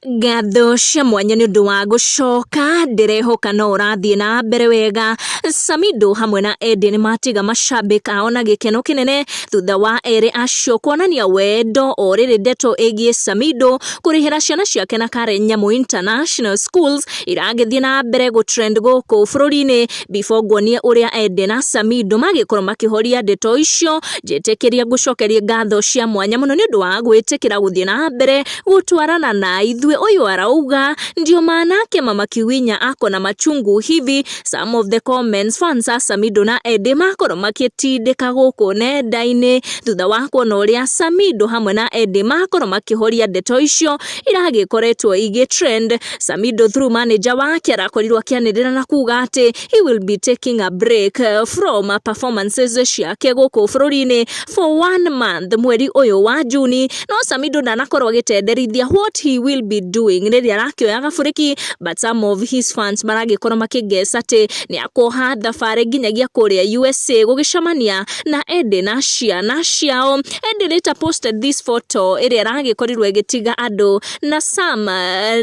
Ngatho cia mwanya nĩ ũndũ wa gũcoka, ndĩrehoka no ũrathiĩ na mbere wega. Samido hamwe na Eddie nĩ matiga mashabik ao na gĩkeno kĩnene thutha wa erĩ acio kuonania wendo o rĩrĩ ndeto ĩgiĩ Samido kũrĩhĩra ciana ciake na Karen Nyamu International Schools iragĩthiĩ na mbere gũtrend gũkũ bũrũri-inĩ. Before nguonie ũrĩa Eddie na Samido magĩkorwo makĩhoria ndeto icio, njĩtĩkĩria ngũcokerie ngatho cia mwanya mũno nĩ ũndũ wa gwĩtĩkĩra gũthiĩ na mbere gũtwarana na ithuĩ. Ũyũ arauga ndio maanake mama Kiwinya ako na machungu hivi. Some of the comments fans a Samido na Eddie makorwo makĩtindĩka gũkũ nenda-inĩ thutha wa kuona ũrĩa Samido hamwe na Eddie makorwo makĩhoria ndeto icio iragĩkoretwo igĩ trend. Samido through manager wake arakorirwo akĩanĩrĩra na kuga atĩ he will be taking a break from performances ciake gũkũ bũrũri-inĩ for one month mweri ũyũ wa Juni. No Samido ndanakorwo agĩtenderithia what he will be doing rĩrĩa arakĩoya gaburĩki, but some of his fans maragĩkorwo makĩguess atĩ nĩ akoha thabarĩ nginyagia kũrĩa USA gũgĩcemania na Eddie na ciana ciao. Eddie later posted this photo ĩrĩa ĩragĩkorirwo ĩgĩtiga andũ na some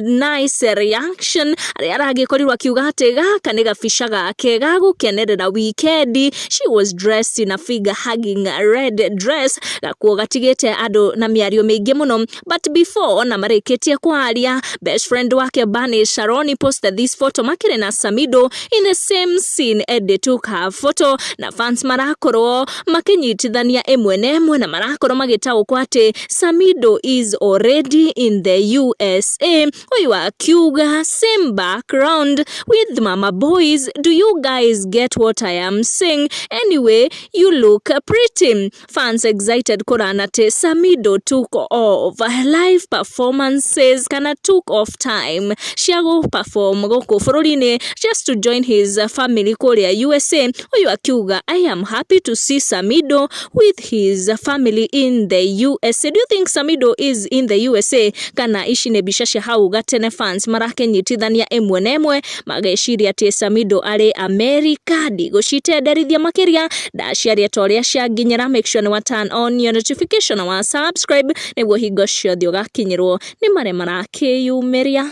nice reaction, arĩa aragĩkorirwo akiuga atĩ gaka nĩ gabica gake ga gũkenerera wikendi. She was dressed in a figure hugging red dress, gakuo gatigĩte andũ na mĩario mĩingĩ mũno. But before ona marĩkĩtie kwaria, best friend wake Bani Sharoni posted this photo makĩrĩ na Samido in the same scene. Eddie took her photo na fans marakorwo makĩnyitithania ĩmwe na ĩmwe na marakorwo magĩtaũkwo atĩ Samido is already in the USA. Ũyũ akiuga, "Same background with mama boys. Do you guys get what I am saying? Anyway, you look pretty." Fans excited kũrana atĩ Samido took off live performances kana took off time cia gũ perform gũkũ bũrũri-inĩ just to join his family kũrĩa USA. Ũyũ akiuga, "I am happy to see Samido with his family in the USA." Do you think Samido is in the USA kana ici nĩ mbica cia hau gatene fans marakĩnyitithania ĩmwe na ĩmwe mageciria atĩ Samido arĩ America? Ndigũcitenderithia makĩria, ndaciaria ta ũrĩa cianginyĩra. Make sure nĩ wa turn on your notification na wa subscribe nĩguo hingo ciothe ũgakinyĩrwo nĩ marĩa marakĩyumĩria.